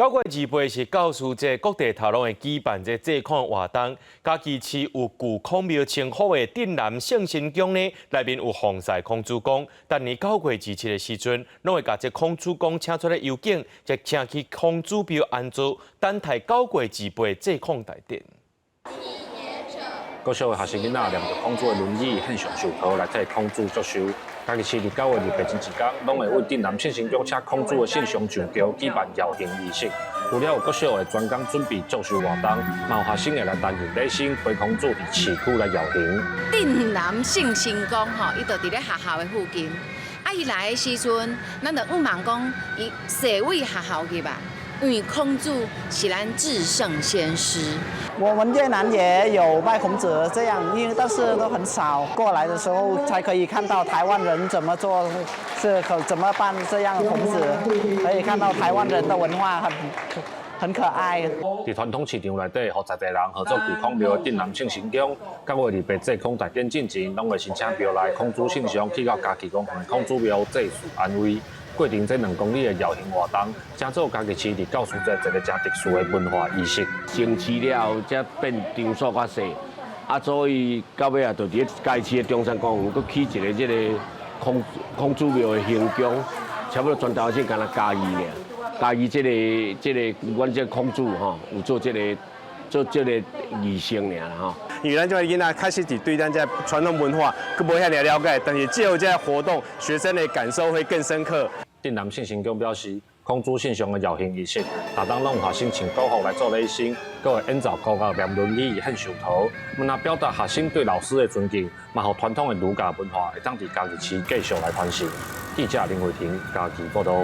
9月28是教師節，各地頭攏會舉辦這祭孔活動。嘉義市有具孔廟稱號的鎮南聖心宮呢，內面有奉祀孔子宮。逐年9月27的時陣，攏會共這孔子宮請出來遊境，再請去孔子廟安座，等待9月28祭孔大典。國小的學生囡仔念著孔子的論語，獻上壽桃來替孔子祝壽。嘉義市佇9月28前一工，攏會為鎮南聖心宮請孔子的聖像上轎，舉辦繞行儀式。除了有國小的專工準備祝壽活動，嘛有學生會來擔任禮生，陪孔子佇市區來繞行。鎮南聖心宮吼，伊就佇咧學校的附近。啊，伊來的時陣，咱就向望講，伊踅位學校去吧。因為孔子是咱至聖先師。我們越南也有拜孔子這樣，因為但是都很少過來的時候，才可以看到台灣人怎麼做，是可怎麼辦這樣孔子，可以看到台灣人的文化很可愛。佇傳統市場內底，予在地人號做舊孔廟的鎮南聖心宮，9月28祭孔大典進前，攏會申請廟內孔子聖像去到嘉義公園孔子廟祭祀安慰。過程這2公里的繞行活動，成做嘉義市佇教師節一個誠特殊的文化儀式。成市了後，才變場所較細，啊，所以到尾啊，就佇咧嘉義市的中山公園，閣起一個這个孔子廟的行宮，差不多全台灣省干焦嘉義爾，嘉義這个阮這孔子吼，有做這个儀式爾啦吼。因為咱這个囡仔確實是對咱這傳統文化閣無遐爾了解，但是藉由這个活動，學生的感受會更深刻。鎮南聖心宮表示，孔子聖像的繞行儀式，逐冬攏有學生穿古服來做禮生，閣會演奏古樂念論語、獻壽桃，毋但表達學生對老師的尊敬，嘛予傳統的儒家文化會當佇嘉義市繼續來傳承。記者林慧婷嘉義報道。